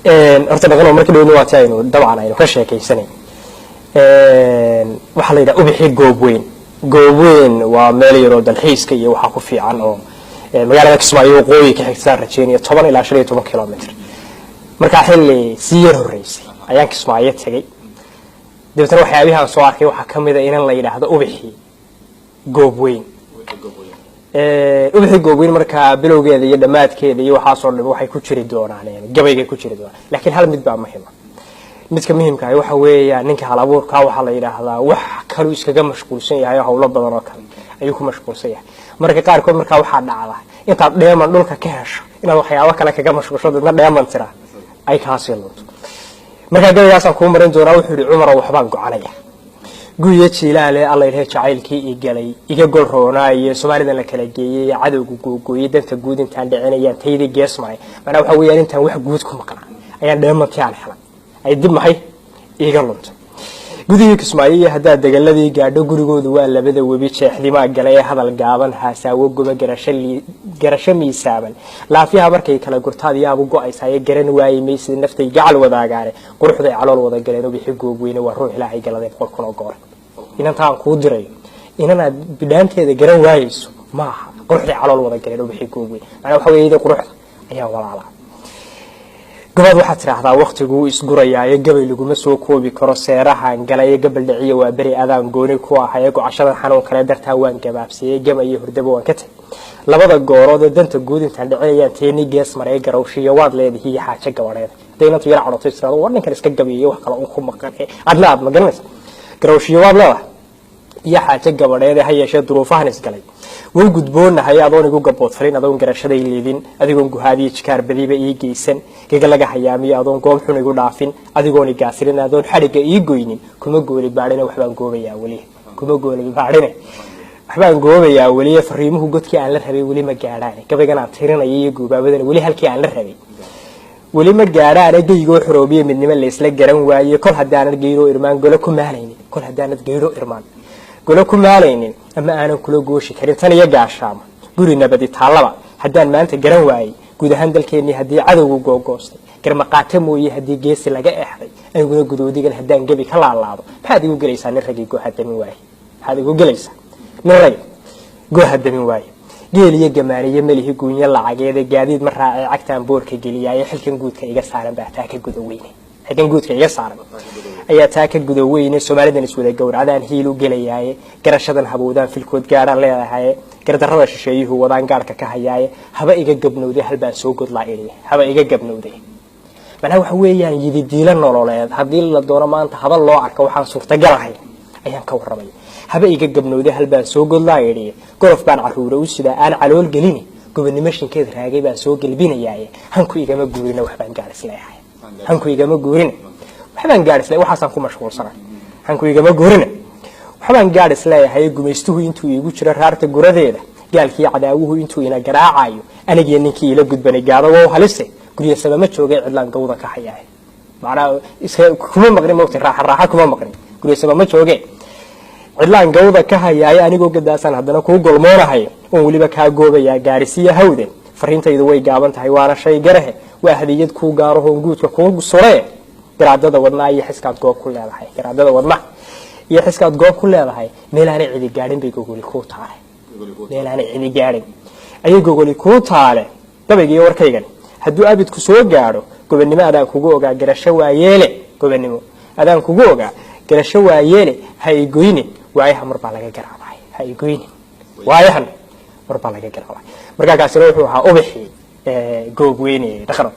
Horta dhaqano marka dhowna waa ti aynu dabcan aynu ka sheekaysanay. Waxaa la yidhaha Ubixii Goobweyn. Goobweyn waa meel yaroo dalxiiska iyo waxaa ku fiican oo magaalada Kismaayo waqooyi ka xigtaan rajeynaya 10 ilaa 15 kilomitr. Markaa xilli sii yar horreysay ayaan Kismaayo tegey. Dabeetana waxyaabihii aan soo arkay waxaa ka mid a inan la yidhaahdo Ubixii Goobweyn. Ubixii Goobweyn markaa bilowgeeda iyo dhammaadkeeda iyo waxaasoo dhan waxay ku jiri doonaan gabaygay ku jiri doonaan, laakiin hal mid baa muhima. Midka muhimka ahi waxa weeya ninka hal abuurkaa waxaa la yidhaahdaa wax kaluu iskaga mashquulsan yahay oo hawlo badan oo kale ayuu ku mashquulsan yahay. Marka qaarkood markaa waxaa dhacda intaad dheeman dhulka ka hesho inaad waxyaabo kale kaga mashquulsho, dadna dheeman tira ay kaasii lunto. Markaa gabaygaasaan kuu marin doonaa. Wuxuu yihi: Cumarow, waxbaan gocanaya guya jiilaale, alla ilahay jacaylkii i galay iga gol roonaaye, Soomaalidan la kala geeyey, cadowga googooyey, danta guud intaan dhicinayaan taydii gees maray. Macnaa waxa weeyaan intaan wax guud ku maqnaa ayaan dheemantii aan helay ay dib maxay iiga luntay. Gudihii Kismaayo iyo haddaad degaladii gaadho, gurigoodu waa labada webi jeexdimaa galay ee hadal gaaban, haasaawo goba, garasho miisaaban, laafyaha markay kala gurtaad yaabu go-aysaaye, garan waayi maysid naftay gacal wadaagaane, quruxday calool wada galeen. Ubixi Goobweyne waa ruux Ilaahay galaday 100,000 oo goore. Inantaa aan kuu dirayo inanaad bidhaanteeda garan waayeyso maaha. Quruxday calool wada galeen Ubixi Goobweyne, macnaa waxa weeye quruxda ayaa walaalaa. Gobaad waxaad tidhaahdaa waktiguu isgurayaayo, gabay laguma soo koobi karo seerahan galay, gabal dhiciyo waa beri adaan gooni ku ahaye, gocashadan xanuun kale dartaa waan gabaabsiiyey, gama iyo hurdaba waan ka tag labada goorood ee danta guud intaan dhicinayaan teeni gees maray. Garawshiyo waad leedihi iyo xaajo gabadheed. Hadday inantu yar cadhoto tirado, war ninkan iska gabiyo, wax kale un ku maqan, adna aad ma garanaysa. Garawshiyo waad leedahay iyo xaajo gabadheed, ha yeeshee duruufahan isgalay way gudboonahay, adoon igu gaboodfalin, adoon garashaday liidin, adigoon guhaadiyo jikaar badiba ii geysan, gaga laga hayaamiyo, adoon goob xun igu dhaafin, adigoon igaasirin, adoon xadhigga ii goynin, kuma gooli baadhine waxbaan goobayaa weli, kuma gooli baadhine waxbaan goobayaa weliye. Fariimuhu godkii aan la rabay weli ma gaadhaan, gabaygan aan tirinaya iyo guubaabadana weli halkii aan la rabay weli ma gaadhaane. Geygoo xoroobiye midnimo laysla garan waaye, kol haddaanad geyroo irmaan golo ku maalaynin, kol haddaanad geyroo irmaan golo ku maalaynin, ama aanan kula gooshi karin tan iyo gaashaamo, guri nabadi taallaba haddaan maanta garan waayey, guud ahaan dalkeennii haddii cadowgu googoostay, garmaqaato mooye haddii geesi laga eexday, aniguna gudoodigan haddaan gebi ka laalaado, maxaad igu gelaysaa nin ragii goohadamin waaye? Maxaad igu gelaysaa nin ragi goohadamin waaye? Geel iyo gamaaniyo melihi, guunyo lacageede, gaadiid ma raacee, cagtaan boorka geliyaaye, xilkan guudka iga saaran baa taa ka guda weyne, xilkan guudka iga saaran ayaa taa ka guda weyne. Soomaalidan iswada gowracdaan hiil u gelayaaye, garashadan habowdaan filkood gaadhaan leedahaye, gardarrada shisheeyuhu wadaan gaadhka ka hayaaye, haba iga gabnowday halbaan soo godlaa iriye, haba iga gabnowday. Macnaha waxa weeyaan yididiilo nololeed haddii la doono maanta haba loo arko waxaan suurtagalahay ayaan ka warramay. Haba iga gabnowday halbaan soo godlaa idhi, gorof baan caruura u sidaa aan calool gelini, gobonnimo shinkeed raagay baan soo gelbinayaaye, hanku igama guurina waxbaan gaadh isleeyahay, hanku igama guurina waxbaan gaadh isleeyahay, waxaasaan ku mashquulsanay, hanku igama guurina waxbaan gaadh isleeyahay. Gumaystuhu intuu iigu jiro raarta guradeeda, gaalkii cadaawuhu intuu ina garaacayo, anigiyo ninkii ila gudbanay gaado wow halise, gurya sabama joogay, cidlaan gawda ka hayaay. Macnaha iska kuma maqnin mogta, raaxa raaxa kuma maqnin, gurya sabama jooge, cidlaan gawda ka hayaaye, anigoo gadaasaan haddana kuu golmoonahay oon weliba kaa goobayaa gaarisiya hawde. Fariintaydu way gaaban tahay, waana shay garahe, waa hadiyad kuu gaarahoon guudka kuu suree, garaadada wadnaa iyo xiskaad goob ku leedahay, garaadada wadna iyo xiskaad goob ku leedahay, meelaanay cidi gaadhin bay gogoli kuu taale, meelaanay cidi gaadhin ayay gogoli kuu taale. Gabaygiiyo warkaygan hadduu abidku soo gaadho, gobonnimo adaan kugu ogaa garasho waayeele, gobonnimo adaan kugu ogaa garasho waayeele, ha igoynin waayaha mar baa laga garaabay, ha igoynin waayahan mar baa laga garaabay. Markaa kaasina wuxuu ahaa Ubixii Goobweyne, dhaqano.